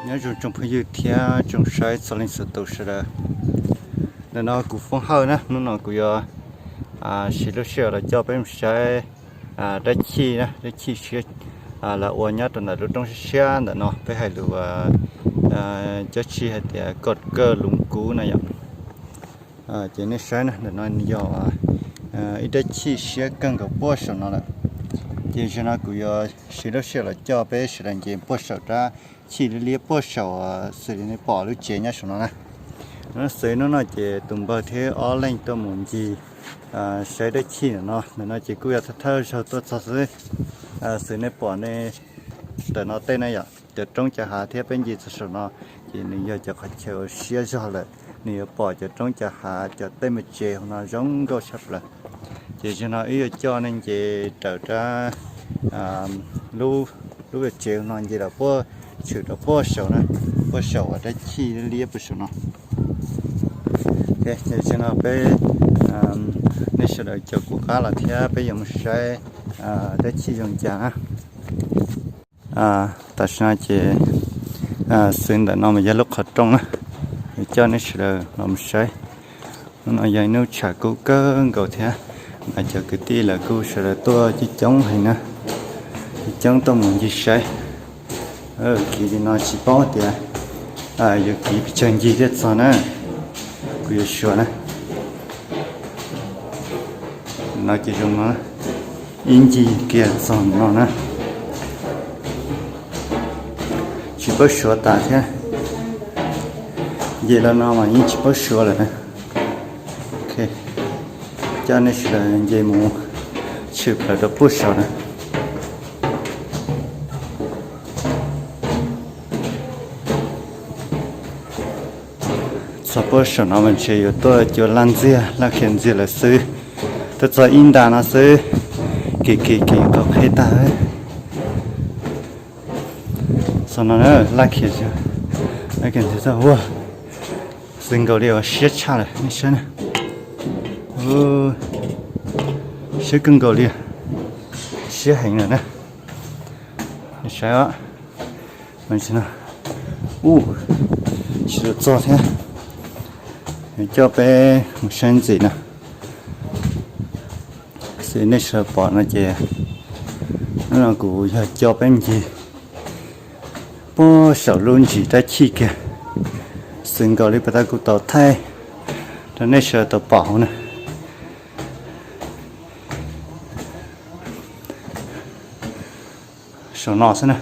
Nyob zoo tsoom phooj ywg thiab tsoom saib txhua leej txhua tus sawv daws. Ntawm no kuv Foob Hawj na, hnub no kuv yuav siv lub sij hawm los coj peb mus saib dab chij na, dab chij siab lawv ua nyob rau ntawm lub roob siab siab ntawm no, peb hais lus Cab Tsib hais tias koj kawj luv kuv na yom. Ces nej saib na, ntawm no yog ib dab chij siab kawg nkaus puag saum no lawm. Ces zaum no kuv yuav siv lub sij hawm los coj peb sawv daws nce puag saum dab chij liab liab puag saum, xws li nej pom lub tsev nyob saum no na. Xws hnub no ces tus npawg thiab ob leeg tuaj mus ncig saib dab chij ntawm no, ntawm no ces kuj yog thawj thawj zaug tuaj txog xwb. Xws nej pom nej ntawm no tej na yom, cov roob cov hav thiab peb ncig txog saum no, ces nws yog cov qhov chaw uas siab zog lawm, nws yuav pom cov roob cov hav cov tej me tsev hauv no zoo nkauj tshaj plaws. Ces zaum no wb yuav coj nej nce raws rab lub tsev hauv no nce los puag, tshwm rau puag saum na, puag saum uas dab chij liab puag saum no. Ces zaum no peb, nej sawv daws caum kuv qab los thiab peb yuav mus saib dab chij zoo cas na. Tam sim no ces xws ntawm no mas yog lub qhov rooj na, coj nej sawv daws los mus saib. Hnub no yog ib hnub tshav kub kawg nkaus thiab, mas cov kwv tij lawv kuj sawv daws tuaj coob coob heev na, coob coob tuaj mus ncig saib. Kiv li no tsis paub tias yuav kiv pes tsawg ncig thiaj txog na, kuv yuav suav na. No ces zoo no, ib ncig kiag txog no na, tsis paub suav tas thiab. Nce los no mas yeej tsis paub suav lawm na. Coj nej sawv daws nce mus tshwm plaws rau puag saum na. Txog puag saum no mas ntshe yuav tuaj cua laj ntxiag laj khiav ntxiag lawm xwb. Tuaj txog ib nta no xwb, kiv kiv kiv qhov qheb tag. Txog no laj khiav, laj khiav ntxiag tag ua, xwb nkaus li uas siab tshaj lawm nej saib na. Siab kawg nkaus li, siab heev lawm na. Nej saib os, ub, tsis tau txog thiab, coj peb mus saib ntxiv na. Xws nej sawv daws pom no ces hnub no kuv yog coj peb ncig puag saum lub ntsis dab chij kiag, xwb nkaus li puag ta kuv tau thaij rau nej sawv daws tau pom hauv na. Saum no xwb na.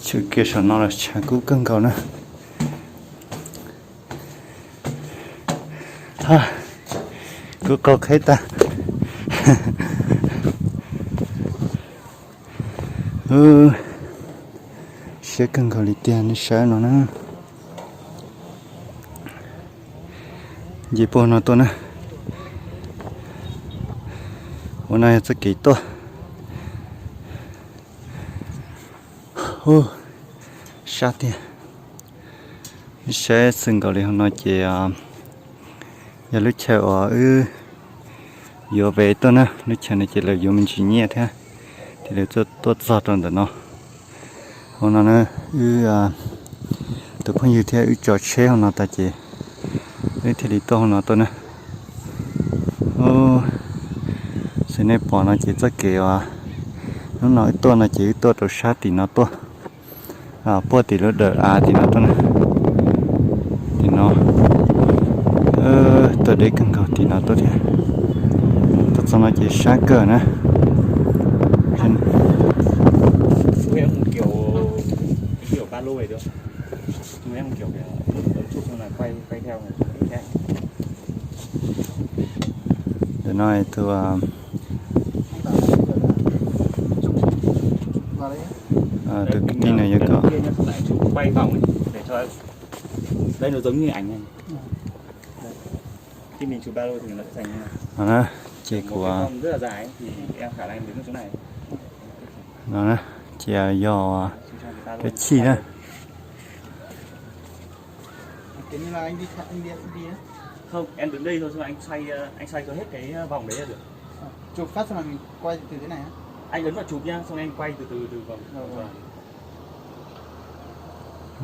Tshwm kiag saum no los tshav kub kawg nkaus na. Kuv qhov qheb tag. Siab kawg nkaus li tiag, nej saib no na. Nce puag no tuaj na. Ua no yog txoj kev tuaj. Sab tiag. Saib xwb nkaus li hauv no ces yog lub chaw uas wb yuav ve tuaj na. Lub chaw no ces lawv yuav me ntsis nyiaj thiab, ces lawv tuaj txog rau ntawm no. Hauv no na, wb tus phooj ywg thiab wb tso tsheb hauv no tas ces wb thiaj li tuaj hauv no tuaj na. Xws nej pom no ces txoj kev uas hnub no wb tuaj no ces wb tuaj rau sab tim no tuaj, puag tim lub dawm av tim no tuaj na. Tim no tuaj deb kawg nkaus tim no tuaj thiab. Tuaj txog no ces sab kawg na. Ntawm no tus, tus kwv tij no yuav kom no na, ces kuv no na, ces yog dab chij na. Không, em đứng đây thôi, xong anh xoay, ờ, anh xoay cho hết cái, ờ, vòng đấy là được. Chụp phát xong rồi mình quay từ thế này á. Anh ấn vào chụp nhá, xong em quay từ từ từ vào. Vâng, vâng.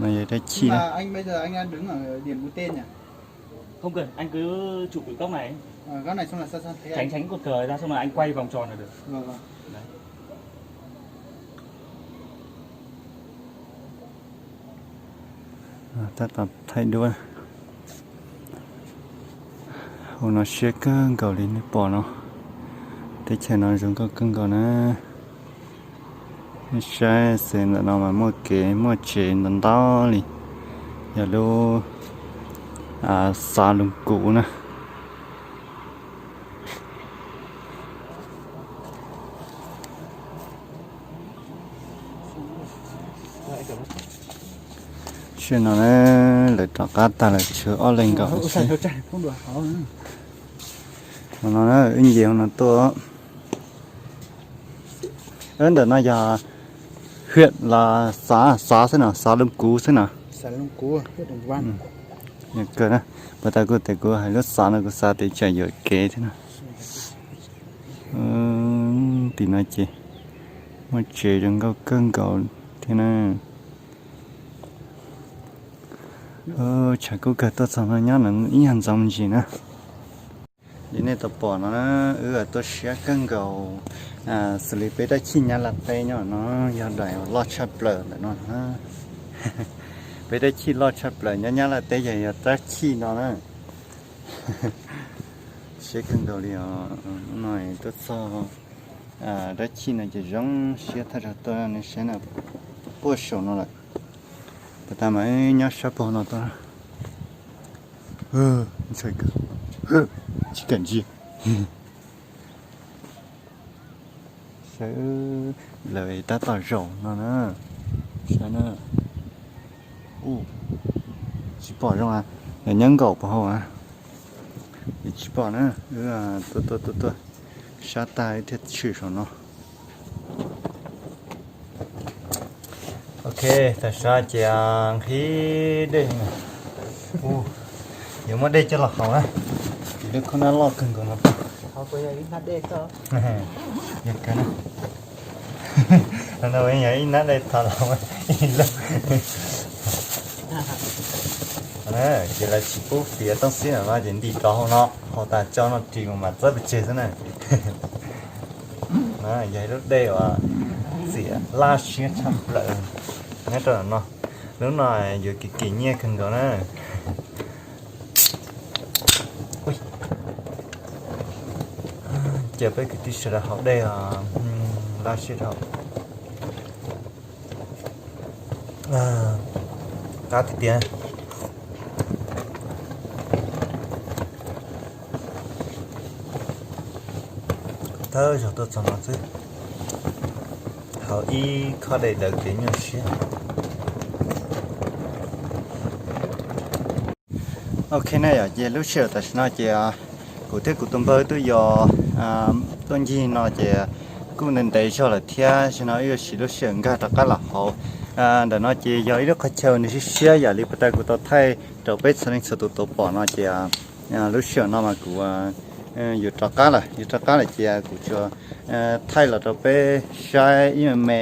Nó dây trái chi đó. Anh bây giờ anh đang đứng ở điểm mũi tên nhỉ? Không cần, anh cứ chụp từ góc này. Ờ, góc này xong là sao, sao? Tránh, tránh cột cờ ra, xong là anh quay vòng tròn là được. Vâng, vâng. Đấy. Tab tom thaij duab. Hauv no siab kawg nkaus li nej pom no. Teb chaws no zoo nkauj kawg nkaus na. Nej saib xws ntawm no mas muaj kev muaj tsev ntau ntau li, yog lub xav Loos Kuv na. Sim no lawv rov qab tag lawm tshuav ob leeg nkaum xwb. No wb nce no tuaj. Ntawm no yog hiam los xav, xav xwb no, xav Loos Kuv xwb no. Puas tas kuv tes kuv hais lub xav no kuv xav tias tsam yuam kev thiab no. Tim no ces muaj tsev zoo nkauj kawg nkaus thiab na. Tshav kub kawg tuaj txog no nyob no ib nyuag ntxoov ntsis na. Li nej tau pom no na, wb tuaj siab kawg nkaus xws li peb dab chij Nyab Laj teb nyob no, yog daim loj tshaj plaws ntawm no. Peb dab chij loj tshaj plaws nyob Nyab Laj teb yog, yog dab chij no na. Siab kawg nkaus li os. No tuaj txog dab chij no ces zoo siab thaj zog tuaj ne, saib na, puag saum no lawm. Puas tas mas nyob sab pog no tuaj. Ntshai kawg, tsis kam ntsia. Saib lawv tab tom zaum no na. Saib na. Tsis pom zoo, lawv nyob nkaum puas hau a? Tsis pom na. Tuaj tuaj tuaj tuaj sab tag wb thiaj tshwm saum no. Ok, tam sim no ces nqhis dej, yuav muab dej coj los haus na. Ces lub khab nab loj kawg nkaus no. Yog kawg na. No yog ib nab dej thaum los ib lub. Ces lawv tsis pub fiav tooj xib no ces ntim rau hauv no, haus tas tso no ris mus mam txawb pes tseg xwb na. Yog ib lub dej uas txias laj siab tshaj plaws nyob rau no. Lub no yuav kim kim nyiaj kawg nkaus na. Cia peb kwv tij sawv daws haus dej os, laj siab dhau. Qab tiag tiag. Thawj zaug tuaj txog no xwb, haus ib khob dej daws kev nyuaj siab. Ok na yom, ces lub sij hawm tam sim no ces kuv thiab kuv tus npawg twb yog tuaj ncig no ces kuj ntev ntev zog lawm thiab, tam sim no wb yuav siv lub sij hawm nkag rov qab los hauv. Ntawm no ces yog ib lub qhov chaw nws siab siab yam li puag ta kuv tau thaij rau peb txhua leej txhua tus tau pom no ces lub sij hawm no mas kuv yuav rov qab lawm, yuav rov qab lawm ces kuv tsuas thaij los rau peb saib ib me me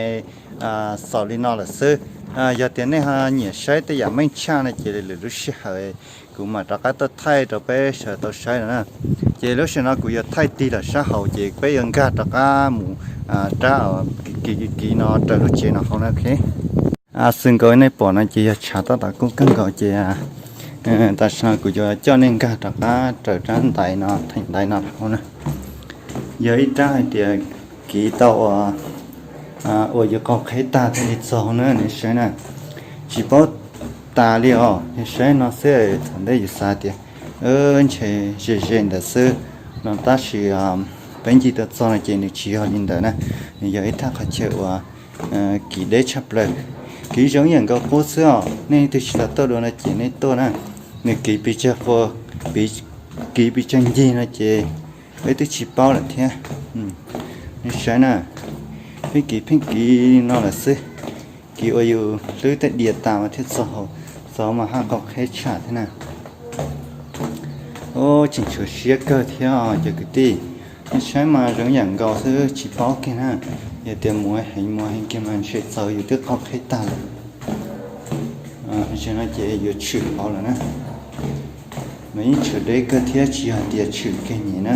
xaus li no lawm xwb. Yog tias nej ho nyiam saib tej yam meej tshaj no ces lwm lub sij hawm kuv mam rov qab tuaj thaij rau peb sawv daws tau saib no na. Ces lub sij hawm no kuv yuav thaij tig los sab hauv ces peb yuav nkag rov qab mus rab kiv kiv no raws lub tsev no hauv na. Ok, xwm nkaus nej pom no ces yog tshav tab tom kub kawg nkaus ces tam sim no kuv yuav coj nej nkag rov qab raws rab ntaiv no, theem ntaiv no hauv na. Yog ib rab hais tias kiv tau ua, ua yus qaug qheb tag thiaj li txog na, nej saib na. Tsis paub tas li os, yog saib no xwb thaum ntej yus xav tias ntshe ze ze ntawd xwb no, tab sis peb ncig tuaj txog no ces nws tsis yog li ntawd na. Nws yog ib thaj qhov chaw uas kiv deb tshaj plaws, kiv zoo ib yam nkaus qub xwb os. Nej leej twg tsis tau tuaj dua no ces nej tuaj na, nws kiv pes tsawg qua, kiv pes tsawg ncig no ces peb twb tsis paub lawm thiab. Nej saib na, pheej kiv pheej kiv no lawm xwb, kiv ua yus hlwb tej diav tas mas thiaj txog hauv, txog mas haj qaug qheb tshaj thiab na. Ub, tseem tshuav siab kawg thiab cov kwv tij. Nej saib mas zoo yam nkaus xwb tsis paub kiag na. Yog tias mus heev mus heev kiag mas ntshe txawv yus twb qhov qhib tag lawm. Zaum no ces yuav tshwm hauv lawm na, mas yeej tshwm deb kawg thiab tsis yog tias tshwm kiag nyem na.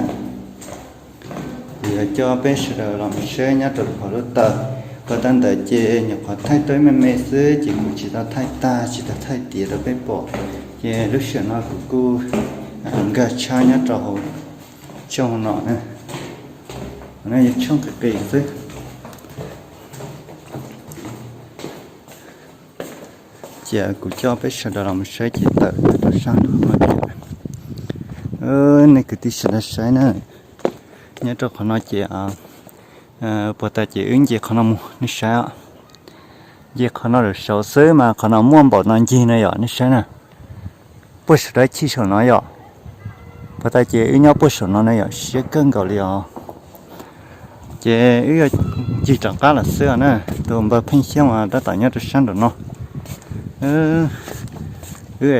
Kuv yuav coj peb sawv daws los mus saib nyob rau qhov lub taw. Qhov tag ntawd ces nyuam qhuav thaij tuaj me me xwb ces kuv tsis tau thaij tag tsis tau thaij tiav rau peb pom. Ces lub sij hawm no kuv kuj nkag tshab nyob rau hauv tshooj no na, no yog tshooj qis qis xwb. Ces kuv coj peb sawv daws los mus saib ces tawm rau sab no, nej kwv tij sawv daws saib na. Nyob rau qhov no ces puag ta ces wb nce qhov no mus nej saib os. Nce qhov no lawm saud xwb mas qhov no muaj npaum no ncig no yom nej saib na. Puag saum dab chij saum no yom. Puag ta ces wb nyob puag saum no na yom, siab kawg nkaus li os. Ces wb yuav ncig rov qab lawm xwb os na. Tus npawg Pheej Xyooj tab tom nyob rau sab nraum no. Wb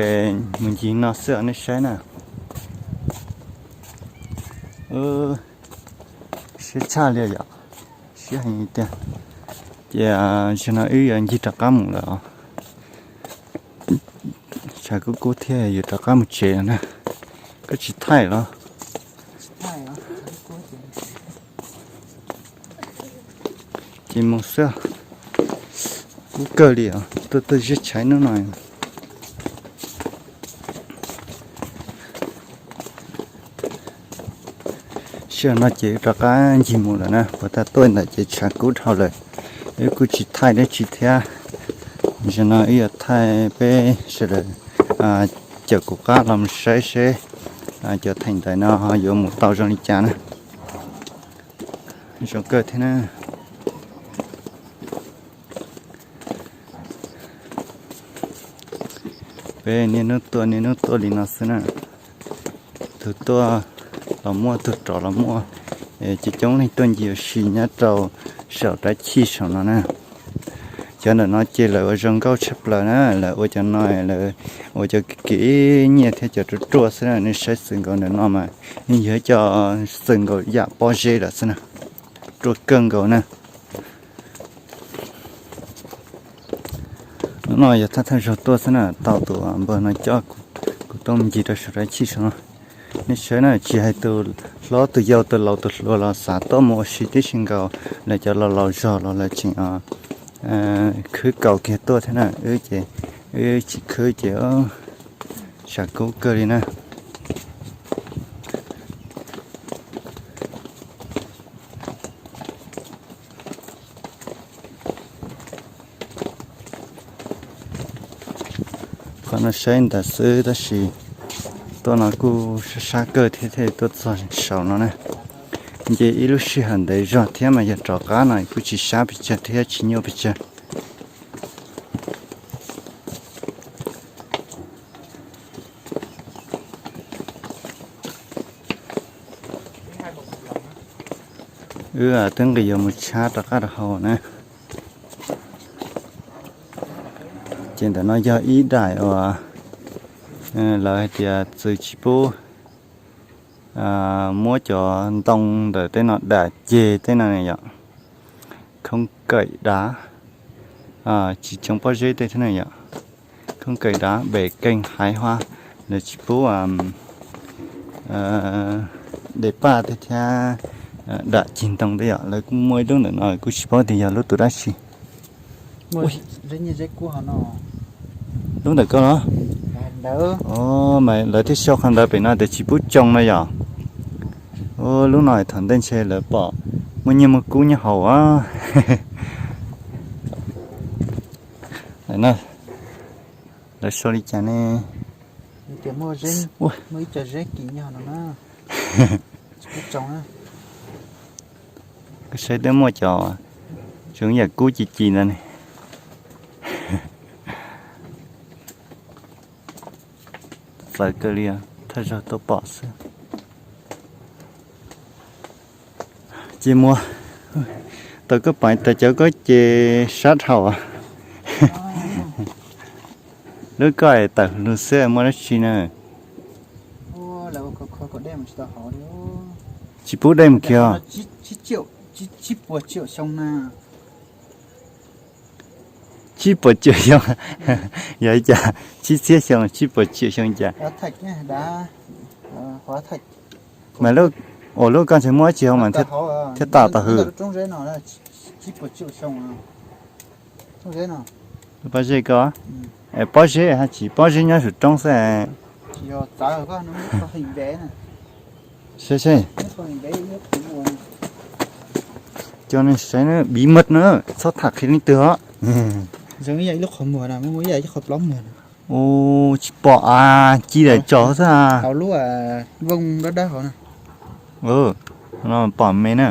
mus ncig no xwb os nej saib na. Siab tshaj li yom, siab heev tiag. Ces zaum no wb yuav ncig rov qab mus lawm os. Tshav kub kub thiab yuav rov qab mus tsev lawm na. Koj tsis thaij los? Ces mus xwb, kub kawg li os, tuaj tuaj ziab tshaiv hnub no. Sij hawm no ces rov qab ncig mus lawm na, puag ta tuaj ntawm ces tshav kub dhau lawm, wb kuj tsis thaij dab tsi thiab. Zaum no wb yuav thaij peb sawv daws caum kuv qab los mus saib seb cov theem ntawd no yuav mus tau zoo li cas na. Zoo kawg thiab na. Peb niaj hnub tuaj niaj hnub tuaj li no xwb na. Tus tuaj los muaj, tus rov los muaj, coob coob leej tuaj ncig ua si nyob rau saum dab chij saum no na. Cov ntawm no ces lawv ua zoo nkauj tshaj plaws na, lawv ua cov no, lawv ua cov kev nyiaj thiab cov ruaj ruaj xwb na. Nej saib xwm nkaus ntawm no mas yeej yog cov xwm nkaus yam pob zeb lawm xwb na, ruaj kawg nkaus na. Hnub no yog thawj thawj zaug tuaj xwb na, tau tus npawg no coj kuv tuaj mus ncig rau saum dab chij saum no. Nej saib na, tsis hais tus hlob tus yau tus laus tus hluas los xav tuaj mus ua si tib si nkaus, lawv cov laus laus zog los lawv tseem khwb kaus kiag tuaj thiab na, wb ces wb tsis khwb ces tshav kub kawg li na. Qhov no saib ntawd xwb tab sis tuaj no kuj sab sab kawg thiab thiaj tuaj txog saum no na. Nce ib lub sij hawm ntev zog thiab mas yog rov qab no kuj tsis sab pes tsawg thiab tsis nyuaj pes tsawg. Wb twb nqis yuav mus tshab rov qab rau hauv na. Ces ntawm no yog ib daim uas lawv hais tias txwv tsis pub muab cov ntoo ntawm tej no dam ceg tej no yom. Khoob kaim dav, tsis tsoo pob zeb tej thiab na yom. Khoob kaim dav, bem keeg haiv huab, lawv tsis pub de paj tej thiab dam ceg ntoo tej yom. Lawv kuj muaj ib lub ntawm no kuj tsis paub tias yog lub tus dab tsi. Lub ntawm koj los? Mas lawv thiaj sau qhov ntawd pem no tias tsis pub tsoo no yom. Lub no thaum ntej ntshe lawv pom muaj nyiaj muaj kub nyob hauv a. Lawv sau li cas ne? Koj saib twb muaj cov zoo yam kub ci ci ntawd ne. Txawv kawg li, thawj zaug tuaj pom xwb. Ces muab tau koj pais tas cov koj ces sab dhau. Lub koj tawm lug xwb muaj dab tsi na? Tsis pub dej mus kiag. Tsib puas tsiaum xyoo na. Tsib puas tsiaum xyoo. Yog li cas? Tsib txhiab xyoo, tsib puas tsiaum xyoo cas? Mas lub, ua lub koj ntshe muaj dab tsi hauv mas thiaj tau tau hws. Pob zeb ko, pob zeb haj tsis pob zeb nyob saum roob xwb. Saib seb, cov neeg saib na, bí mật na, txhob tham qhia leej twg os. Ua tsis pom a, ci daim tso xwb. Hauv lub vooj dawb dawb hauv no pom me na.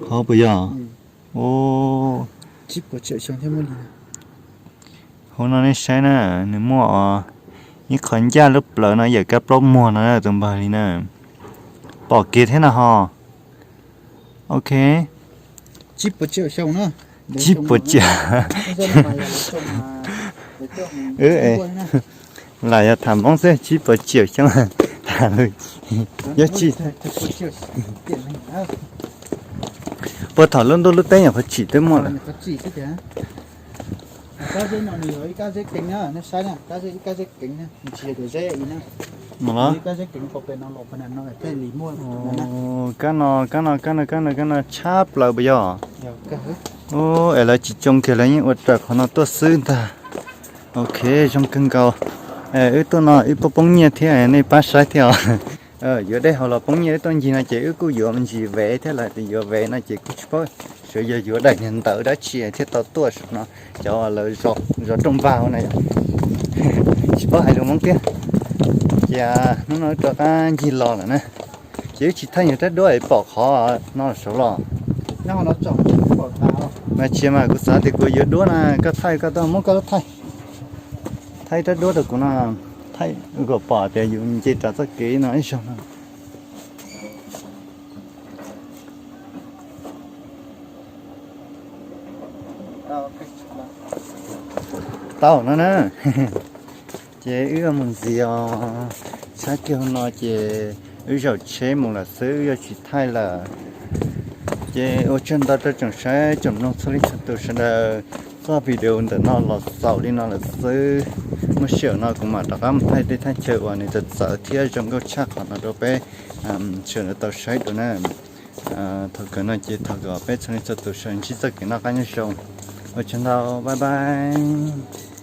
Hauv puas yog? Hauv no nej saib na, nws muaj ib qho ncaj lub plawv no yam kab plaub muag no tus npawg li na. Pom kiag thiab no ho. Ok. Tsib puas tsiaum. Lam yog tham Hmoob xwb, tsib puas tsiaum xyoo. Yog tsis, puas thaum lub ntuj lub teb nyuam qhuav tsim twb muaj lawm. Kab no, kab no, kab no, kab no, kab no tshab plaws puas yog? Es lawv tsis tsoo kiag, lawv yeej ua raws qhov no tuaj xwb ntag. Ok, zoo kawg nkaus. Wb tuaj no wb poob poob nyiaj thiab nej pab saib thiab os. Yuav dej haus los poob nyiaj, wb tuaj ncig no ces wb kuj yuav me ntsis vev thiab lawm, yuav vev no ces kuj tsis paub, sawv yog yuav daim niag ntawv dab tsi thiaj tau tuaj saum no, cov lawv zov rooj vag na yom. Tsis paub hais lus Hmoob thiab. Ces hnub no wb rov qab ncig los lawm na. Ces wb tsis thaij yog rab duab es pom qhov no saud los. Mas tsis mas kuv xav tias kuv yuav duab na, koj thaij, koj tuaj muab koj lub thaij. Thaij rab duab rau kuv no, thaij kom pom tias yus nce rau txoj kev no ib zaug no. Tau no na. Ces wb mus ntxiv os, tshab kiag no ces wb zaum tsheb mus lawm xwb, wb yuav tsis thaij lawm. Ces ua tsaug ntau rau tsoom saib tsoom mloog txhua leej txhua tus sawv daws, txoj video ntawm no los xaus li no lawm xwb. Muaj sij hawm no kuv mam rov qab mus thaij tej thaj chaw uas nws txawv txawv thiab zoo nkauj tshaj qhov no rau peb sawv daws tau saib dua na. Thaum kawg no ces thov kom peb txhua leej txhua tus sawv daws ntsib txoj kev noj qab nyob zoo. Ua tsaug ntau, bye bye.